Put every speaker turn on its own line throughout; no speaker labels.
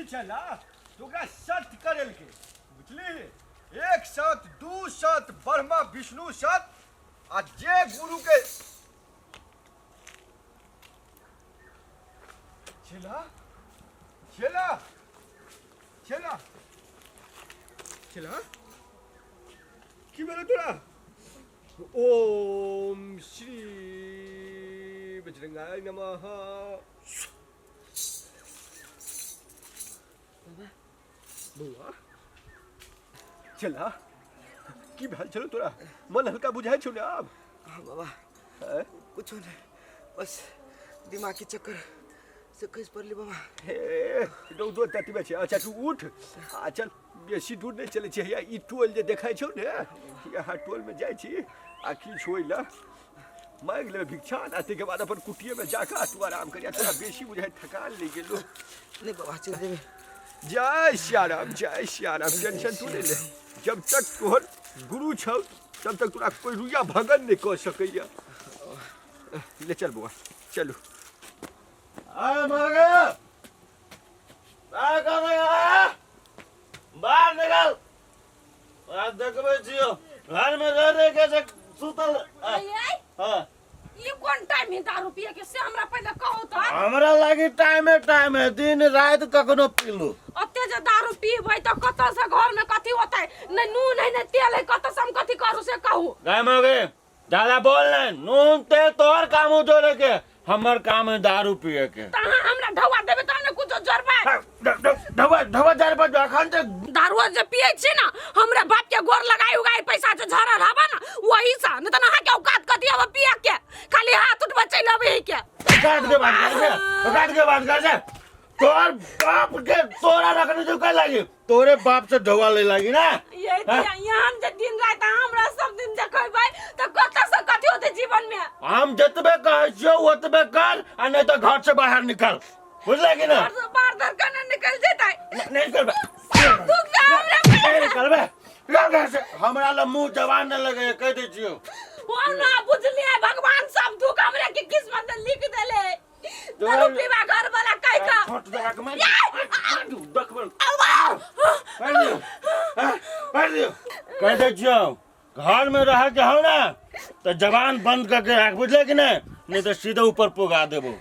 छला तऽ ओकरा सत्य करेलकै बुझलिही। एक सत, दू सत, ब्रह्मा विष्णु सत आ जे गुरु के चेला चेला चेला चेला की भेलो तोरा? ओम श्री बजरंगाय नमः। बौआ चला, की भेल छलो तोरा? मन हल्का बुझाइ छौ ने आब?
हाँ बाबा।
आँय?
कुछो नहीं, बस दिमाग के चक्कर से खसि पड़ली बाबा।
हे रौदो ततबे छै। अच्छा तू उठ आ चल, बेसी दूर नहि चलै छै। हैया ई टोल जे देखै छौ ने, यहाँ टोलमे जाइ छी आ किछु होइ लए मांगि लेबै भिक्षा, आ ताहिके बाद अपन कुटिएमे जाकऽ आ तू आराम करिया। तोरा बेसी बुझाइ थकान लागि गेलो।
नहीं बाबा, चलि देबै।
जय सियाराम, जय सियाराम। टेंशन तू नहि ले, जब तक तोहर गुरु छौ तब तक तोरा कोई रुइया भगन नहि कऽ सकैया। ले चल बौआ, चलू।
अरे मर बाहर कहाँ गया? बाहर निकल। आज देखबै छियौ घर में रह रह के जे सुतल।
ये
हाँ।
ई कोन टाइम है दारू पिए के, से हमरा पहिले कहू त।
हमरा लागी टाइमे टाइम है, दिन रात कखनो पीलू।
ओते जे दारू पीबै त कतऽ से घर में कथी होतै? नै नून है नै तेल है, कतऽ से हम कथी करू से कहू।
गाय मगे ज्यादा बोल नहीं, नून तेल तोहर काम हो जोड़े के, हमर काम है दारू पिए के।
त अहाँ हमरा ढौआ देबै तहन ने कुछो जोड़बै।
ढौआ ढौआ जाय पर अखन तक
दारू जे पिए छी ना, हमरा बाप के गोर लगाई उगाई पैसा जे झरल हबा ना वही से, नहीं त अहाँ के औकात कथी हबा पिए के? खाली हाथ उठबा चलि अबै के।
औकात के बात कर से, औकात के बात कर से, तोहर बाप के तोरा रखने जो कह लागी, तोरे बाप से ढौआ ले लागी ना।
ये यहाँ जे दिन रात अहाँ हमरा सब दिन देखेबै त कतऽ से कथी होतै जीवन में?
हम जतबे कहै छियौ ओतबे कर, आ नहीं तो घर से बाहर निकल, बुझले कि ना?
घर से बाहर धर केना निकल जेतै?
नहीं निकलबे।
सब दुख से हमरा
नहीं निकलबे, निकल घर से। हमरा ला मुंह जवान न लगे, कह दै छियौ।
ओ ना बुझलियै, भगवान सब दुख हमरे के किस्मत में लिख देले। दारू पीवा घर वाला कह का
छोट दे के मैं देखबे। कर दियो, कर दियो। कह दै छियौ घर में रह के हो ना तो जबान बंद करके राख, बुझले कि नहीं? नहीं तो सीधे ऊपर पुगा देबो।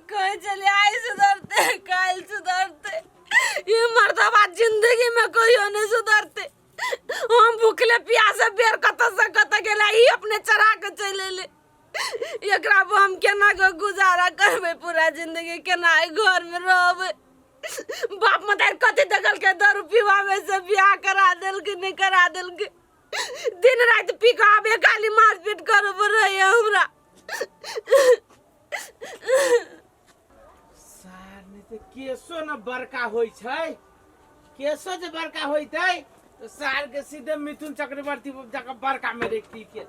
कहीं चले आए सुधरते काल सुधरते, ये मर्दबा जिंदगी में कोई नहीं सुधरते। हम भूखले प्यासे बेर कत से कत गेला, ई अपने चढ़ा के चलि एलै। एकरा पर हम केना के गुजारा करबै पूरा जिंदगी, केना एहि घर में रहबै? बाप मतारी कथी देखलकै दारू पीवा में से बियाह करा देलकै, नहि करा देलकै। दिन राति पी कऽ आबे खाली मारपीट करब रहैया हमरा।
सार नहि तऽ केसो ने बड़का होइ छै, केसो जे बड़का होइतै तऽ सार के सीधे मिथुन चक्रवर्ती जकाँ बड़का में रखती के।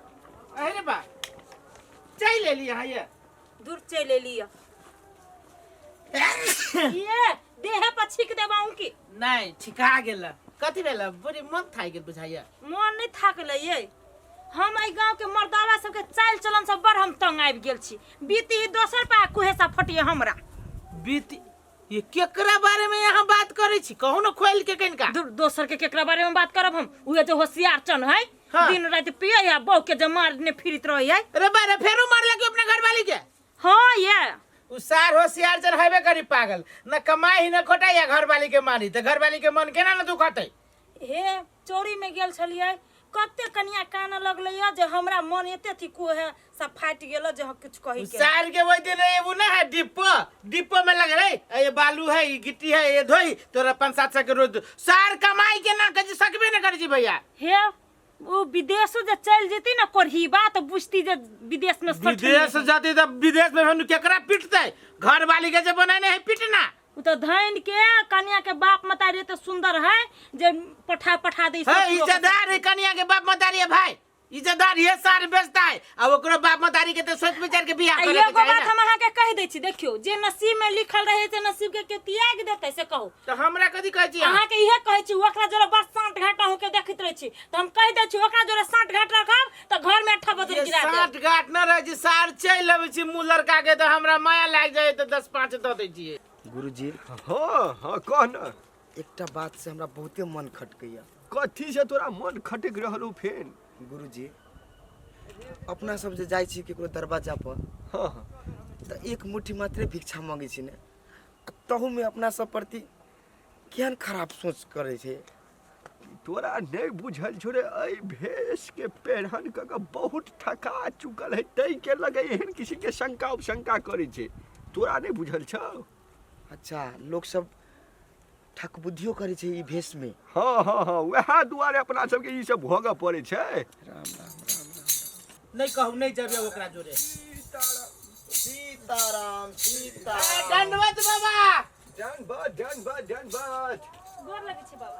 अरे बा चलि एली अहाँ ये?
दूर चलि एली ये। ये देह पर छीक देबाऊ की?
नहीं, छिका गेल। कथी भेल? बड़ी मन थाकि गेल बुझाइया।
मन नहीं थाकलै ये, हम एहि गांव के मर्दावा सबके चालि चलन सब बड़ हम तंग आबि गेल छी। बीती ही दोसर पा कुहेसा फटिए हमरा।
बीती ये केकरा बारे में यहाँ बात करे छी? कहू न खोल के कनिका।
दूर, दोसर के केकरा बारे में बात करब हम? उहे जो होशियार चन है।
हाँ।
दिन राति पिए है, बहू के जे मारने फिरत रहे है।
अरे बारे फेरू मारला के अपना घरवाली के?
हाँ ये
उ सार होशियार चन हेबे करी पागल, न कमाई ही न खोटाई या घरवाली के मारी त घरवाली के मन केना न दुखतै।
हे चोरी में गेल छलियै, कते कनिया कान लगलै या जे हमरा मन एते थी कुहे सब फाटि गेल जे हम किछु कही के।
सार के वही दिन एगो ना है डिब्बो, डिब्बो में लग रहे ये बालू है, ये गिट्टी है, ये धोई तोरा 500-700 के रोज सार कमाई के ना कजी सकबे ना करी जी भैया।
हे वो विदेशो जे चल जेती ना कोरहीबा तो बुझती जे विदेश में सठनी
विदेश
है।
जाती तो विदेश में हम केकरा पिटते? घर वाली के जे बनाने है पिटना।
उ तो धन के कन्या के बाप मतारी तो सुंदर है जे पठा पठा दे।
है इज्जतदार है कन्या के बाप मतारी है भाई, इज्जतदार ये सार बेचता है। अब ओकरो बाप मतारी के तो सोच विचार के बियाह करे के
एगो
चाही
बात
ना।
हम अहाँ के कह दै छी। देखियौ जे नसीब में लिखल रहे से नसीब के केओ त्याग देतै से कहू।
तऽ हमरा कथी कहै छी अहाँ?
अहाँके इहे कहै छी, ओकरा जोरे बड़ साँठ घाट अहूँके देखैत रहै छी, तऽ हम कहि दै छी ओकरा जोरे साँठ घाट रखब तऽ घर में अट्ठा बजरी
जे
गिरा देब।
साँठ गाँठ न रहै छै, सार चलि अबै छै मुँह लड़का के, तऽ हमरा माया लागि जाइ तऽ 10-5 दऽ दै छियै।
गुरुजी।
हाँ हाँ, कह न।
एकटा बात से हमरा बहुते मन खटकैया।
कथी से तोरा मन खटक रहल हो फेन?
गुरुजी, अपना सब जे जाइ छी केकरो दरवाजा पर,
हाँ हाँ,
तऽ एक मुट्ठी मात्रे भिक्षा मांगै छी ने, आ तहूमे अपना सब प्रति केहन खराब सोच करै छै।
तोरा नहीं बुझल छौ रे, एहि भेष के पेरहन कऽ के बहुत थका चुकल है, तै के लगे एहन किसी के शंका उपशंका करै छै। तोरा नहीं बुझल छौ?
अच्छा, लोक सब ठकबुद्धियो करै छै ई भेष में?
हाँ हाँ हाँ, वएह दुआरे अपना सबके ई सब भोगऽ पड़ै छै।
राम राम राम राम।
नहि कहू, नहि जेबै ओकरा जोरे।
सीताराम सीताराम।
दंडवत बाबा।
धन्यवाद धन्यवाद धन्यवाद।
गोर लगै छी बाबा।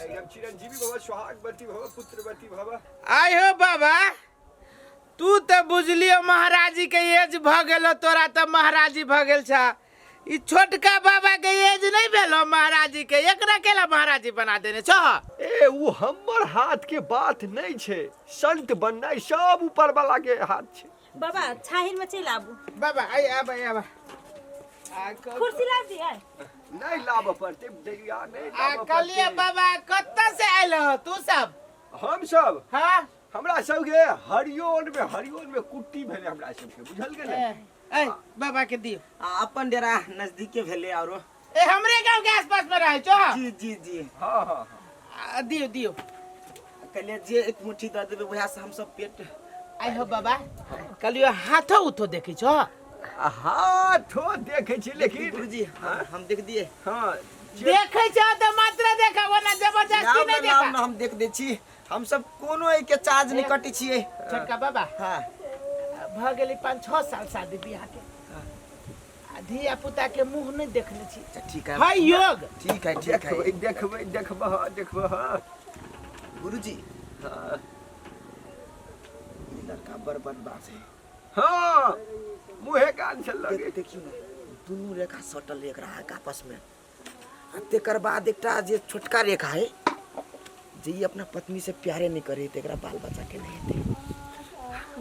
एकदम चिरंजीवी बाबा, सुहागवती भव, पुत्रवती भव।
आइ हो बाबा, तू तऽ बुझलियो महाराजी के एज भऽ गेलो, तोरा तऽ महाराजी भऽ गेल छ। ई छोटका बाबा के एज नहीं भेलो महाराजी के, एकरा केला महाराजी बना देने छ?
ए, उ हमर हाथ के बात नहीं छै, संत बननाइ सब ऊपर वाला के हाथ छै।
बाबा छाहिन में चलि आबू।
बाबा आइ आब आब आ
कुर्सी ला दियै?
नहीं लाबऽ पड़तै दैया, नहीं
आ
लाबऽ
कहलिए
पड़तै।
बाबा, कतऽ से आयल हो तू सब?
हम सब?
हाँ।
हमरा सबके हरियोन में कुट्टी भेलै हमरा सबके, बुझल गेलै?
ए बाबा के दियो।
आ अपन डेरा नजदीके भेलै आरो।
ए, हमरे गांव के आसपास में रहै छो?
जी जी जी।
हाँ हाँ हाँ।
आ, दियो दियो।
कहलिए जे एक मुट्ठी दऽ देबै वएह से हमसब पेट।
आइ हो बाबा, कहलियो हाथो उथो देखै छो?
हाथो देखै छी लेकिन
गुरुजी, हम देख दिए।
हाँ।
देखै छो तऽ मात्र देखा, ओना जबरदस्ती
लाउ
नहीं
ने, लाउ
देखा।
ने, हम देख दै छी। हमसब कोनो एहिके चार्ज नहि कटै छियै।
छोटका बाबा।
हाँ।
भऽ गेलै 5-6 साल शादी बियाह के, आ धिया पुता के मुंह नहीं देखने छी।
अच्छा, ठीक है।
है योग।
ठीक है, ठीक है।
देखबै देखबै देखबै, हाँ देखबै, हाँ।
गुरुजी।
हाँ।
ई लड़का बड़ बदमाश है।
हाँ, मुहे कान से लगे।
देखियौ ने, दुनू रेखा सटल है एकरा अहाँके आपस में, आ तेकर बाद एकटा जे छोटका रेखा है जे ई अपना पत्नी से प्यारे नहीं करे, तेकरा बाल बच्चा के नहीं हेतै।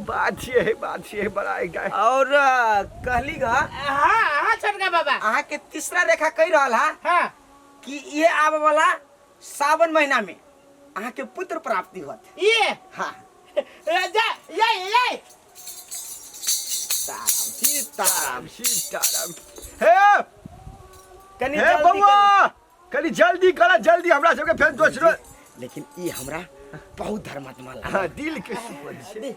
बात ये है, बात ये है, बड़ा एक गाय।
और कहली गा।
हाँ हाँ छोटका बाबा।
अहाँके तीसरा रेखा कहि रहल है
हाँ,
कि ये आबे वाला सावन महीना में अहाँके पुत्र प्राप्ति होत।
ये?
हाँ।
ए, जा ये ये।
सीताराम सीताराम।
सीताराम। हे
कनी
हे
जल्दी।
बउआ, कनी जल्दी करा जल्दी, हमरा सबके फेर दोसरो।
करी। लेकिन ई हमरा बहुत धर्मात्मा लागल।
हाँ, दिल के सुकून छै।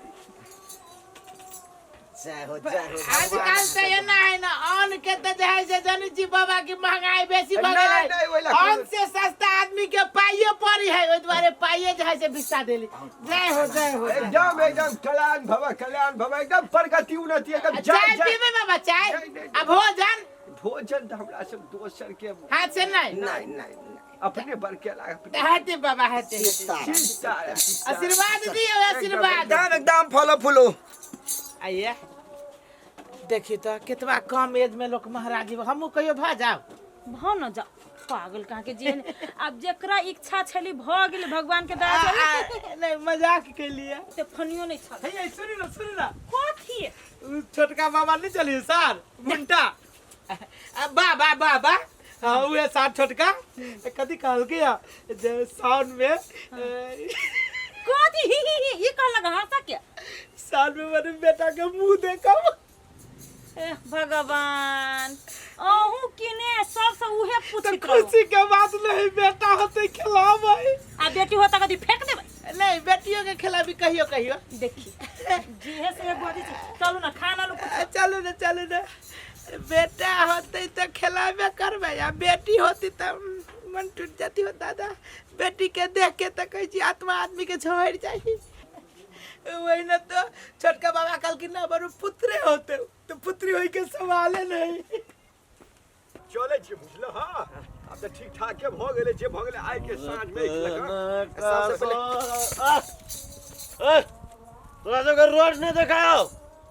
जय हो जय हो।
आजकल तऽ एना है ना, अन्न के तऽ जे है से जानै छी बाबा की महंगाई बेसी भऽ
नहीं,
गेलै।
नहीं, ओहि लए
अन्न से सस्ता आदमी के पाइये पड़ी है, ओहि दुआरे पाइये जे है से बिस्सा देली। जय हो जय हो जय हो।
एकदम एकदम कल्याण भव कल्याण भव, एकदम प्रगति उन्नति एकदम। जय
चाय
जय।
पीबै बाबा चाय?
नहीं, नहीं,
आ भोजन?
भोजन तऽ हमरा सब दोसर के
हाथ से नहीं?
नहीं नहीं नहीं।
अपने बरकेला अपने।
हेतै बाबा, हेतै हेतै।
सीताराम।
सीताराम सीताराम।
आशीर्वाद दियौ, आशीर्वाद।
एकदम एकदम, फलो फूलो।
आइए देखी तऽ केतबा कम एज में लोग महाराजी, हमहूँ कहियो भऽ जाब।
भऽ न जाओ पागल कहाँ के जेहन। आब जेकरा इच्छा छली भऽ गेलै, भगवान के दया से।
नहीं, मजाक केलिए।
ते फनियो नहीं छल।
हे सुनी ना, सुनी ना।
कथी?
उ छोटका बाबा नहीं चलिए सर मुंटा बाबा बाबा, हाँ उहे सार छोटका कथी कहलकै या जे साउन में
कथी ही ही ही ई कहलक हंसा के?
साउन में मेरे बेटा के मुंह देखब।
एह भगवान, अहूँ किने सबसे उहे
तो
पूछैत रहू।
खुशी के बात नहीं, बेटा होते खिलाबै।
आ बेटी होता कथी फेंक देबै?
नहीं, बेटियों के खिलाबी कहियो कहियो।
देखी जेहे से बजै छै। चलू ना, खाना लू कुछ।
चलू ने, चलू ने। बेटा होते तो खिलाबे करबै, आ बेटी होती तो मन टूट जाती हो दादा। बेटी के देख के तो कहै छी आत्मा आदमी के झहरि जाइ। वही न तो छोटका बाबा कहलखिन ना बरू पुत्रे होते तो पुत्री होई के सवाले नहीं।
चलै छी, बुझल? हाँ, आब तऽ ठीक ठाक के भऽ गेलै जे भऽ गेलै। आइ के साँझ मे एक लगा
सबसे
तोरा सबके रोड नहि देखायो।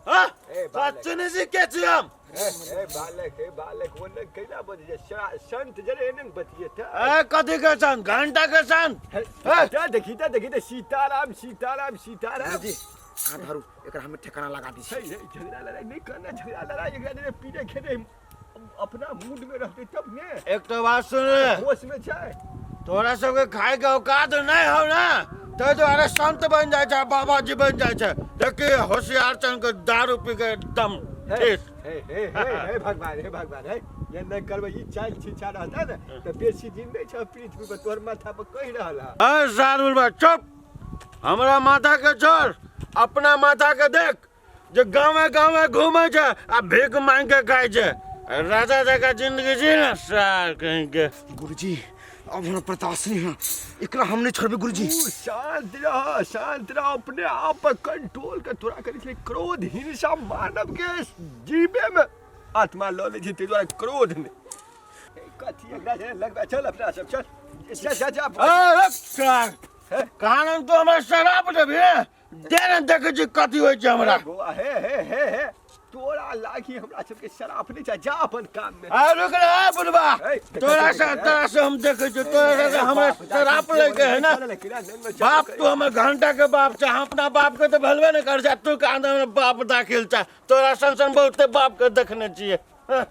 हाँ?
ए, बाले।
सच्चे नहीं सीखे छी हम।
हे बालक, हे बालक, ओ नहि कैला बजै छै? संत जरे एने बतिये।
ए, कथी के संत? घंटा के संत?
तऽ देखी, तऽ देखी, तऽ सीताराम सीताराम सीताराम।
गुरुजी, अहाँ धरू एकरा, हमे ठेकाना लगा दी छी।
हे, झगड़ा लड़ाई नहीं करना, झगड़ा लड़ाई एकरा ने पीने खेने अपना मूड में रहते तब ने।
एक तो बात सुन ले।
होश में छै।
तोरा सबके खाय के औकात नहीं हो ना, ताहि दुआरे संत बन जाइ छै, बाबा जी बन जाइ छै। देखी, होशियार चन के दारू पी के एकदम
हे
ठीक।
हे हे हे हे भगवान, हे भगवान, हे ये नहीं करबै, ई चाल छिछा रहता ने तऽ बेसी दिन नहि छै पृथ्वी पर, तोहर माथा पर कहि रहल है।
अरे सारुल बा, चुप! हमरा माथा के छोड़, अपना माथा के देख जे गाँवे गाँवे घूमे छै आ भीख मांग के खाय छै। राजा जकाँ जिंदगी जी ने सार कहीं के।
गुरुजी, अब हमरा बर्दाश्त नहीं है, एकरा हम नहीं छोड़बे गुरुजी।
तू शांत रह, शांत रह, अपने आप पर कंट्रोल कर। तोरा करै छै क्रोध हिंसा मानव के जीवे में आत्मा लऽ लै छै, ताहि दुआरे क्रोध नहि। ए, कथी एकरा जे लगबै, चल अपना सब, चल, जा जा जा।
ए, रुक सार। कहाँ तू हमरा शराब देबही? दे ने, देखै छी कथी होइ छै हमरा।
बौआ, हे हे हे हे, तोरा लागी हमरा सबके शराब नहि चाही, जा अपन काम में।
आ, रुक रे, ए, बुढ़बा।
ए,
तोरा से, तोरा से हम देखै छी, तोरा से हमरा शराब लैके है ना। बाप तू हमर घंटा के बाप छै, हम अपना बाप के तऽ भेलबे नहि कर छै, तू कहाँ हमरा बाप दाखिल छै? तोरा सन सन बहुते बाप के देखने छियै। हाँ।